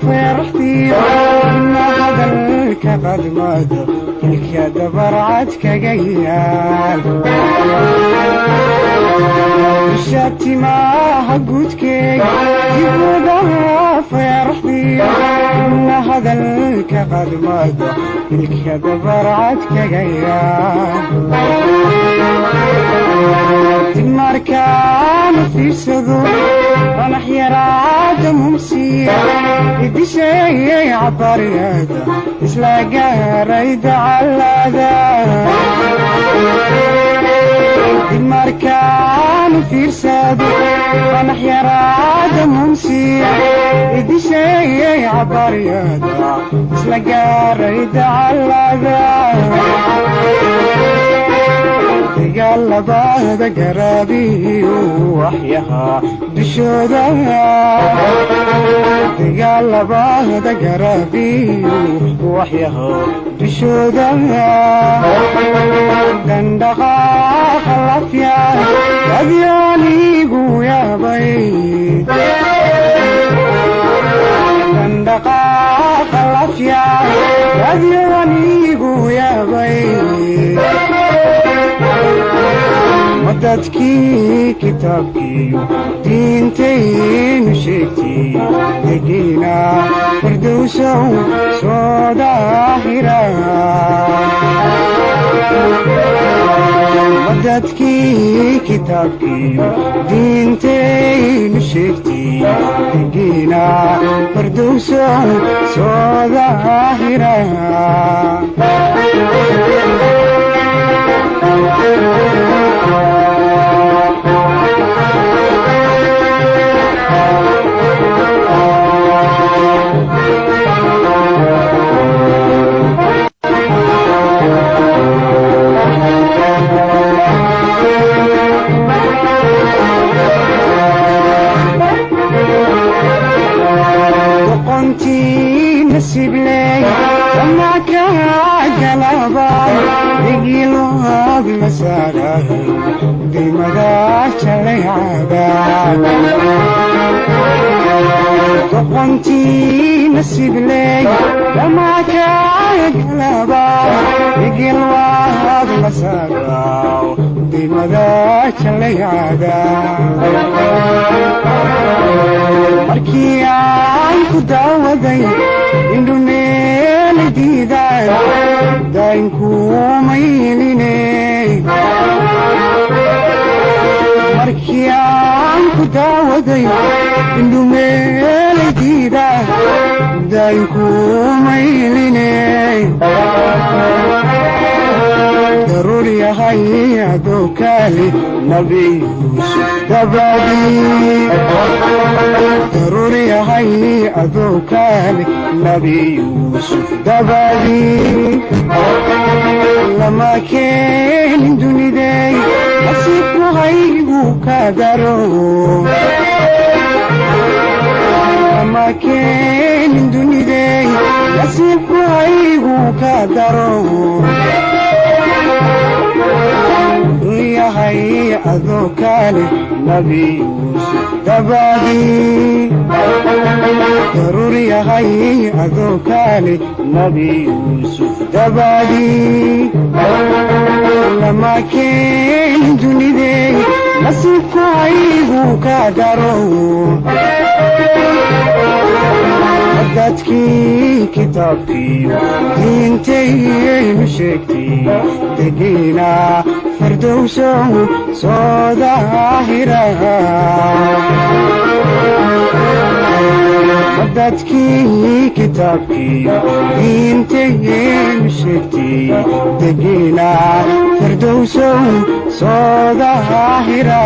feeraxdiyo ina hadalka qadmado ilka dabarcad kaga yaal Shatimaha guudkeega dibudaha feeraxdiyo ina hadalka qadmado ilka dabarcad kaga yaal Dimarkaan fiirsado fanax yaraada mumsiya idisheeyay cabariyada isla gaaray dacalada Dimarkaan fiirsado fanax yaraada mumsiya idisheeyay cabariyada isla gaaray dacalada Dagaalabada garaabiyo waxyaha dushooda Dagaalabada garaabiyo waxyaha dushooda Dandhaqaaqa lafya adyaanigu yaabay Dandhaqaaqa lafya adyaanigu yaabay Madadkii kitaabkiiyo diintaynu sheegtay degiina firdowsow soo daahira Madadkii kitaabkiiyo diintaynu sheegtay degiina firdowsow soo daahira Doqontii nasiib leh damaca galaba igilood masara dimada jalayada Doqontii nasiib leh damaca galaba igilood masara dimada jalayada Markii aan ku daawaday indhumeeli diiday daynkuumayline Markii aan ku daawaday indhumeeli diiday daynkuumayline Daruur yahay adookaali Nabi Yuusuf dabadii Daruur yahay adookaali Nabi Yuusuf dabadii Lama keenin dunidey nasiibku haygu ka daro Lama keenin dunidey nasiibku haygu ka daro Yahay adookaale Nabi Yuusuf dabadii Daruur yahay adookaale Nabi Yuusuf dabadii Lama keenin dunidey nasiibku haygu ka daro Dadkii kitaabkiiyo diintaynu sheegtay degiina firdowsow soo daahira Dadkii kitaabkiiyo diintaynu sheegtay degiina firdowsow soo daahira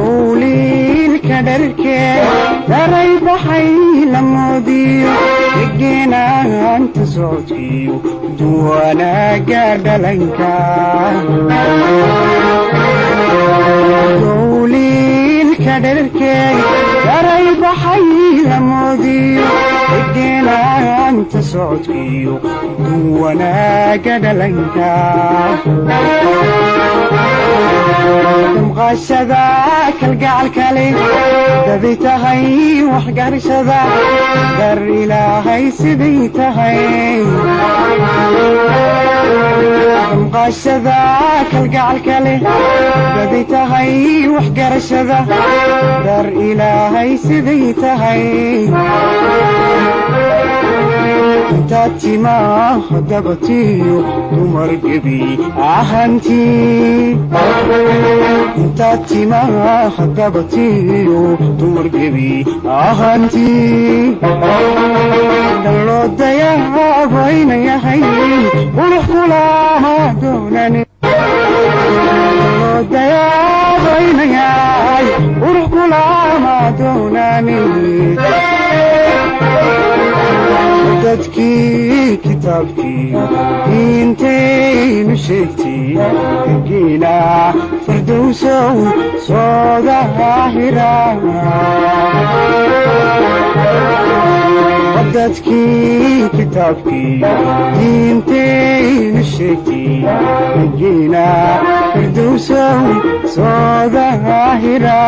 Duuliilka dharkee daray baxay la moodiyo degenaanta socda Wanaaga dhalanka dowliilka dhererkeey daray baxay lamoodiyo degenaanta socodkiyo wanaaga dhalanka damqaashada kalgacalkale daday tahay waxgarashada dar Ilaahay siday tahay damqaashada kalgacalkale daday tahay waxgarashada dar Ilaahay siday tahay intaad timaa dabatiyo dumar gebi ahantii intaad timaa dabatiyo dumar gebi ahantii dalloo dayaabayna yahay qurux kulaha doonani dayaabayna yahay qurux kulama doonani dadkii kitaabkii diintaynu sheegtay degiina Firdowsow soo daahira dadkii kitaabkii diintaynu sheegtay degiina Firdowsow soo daahira.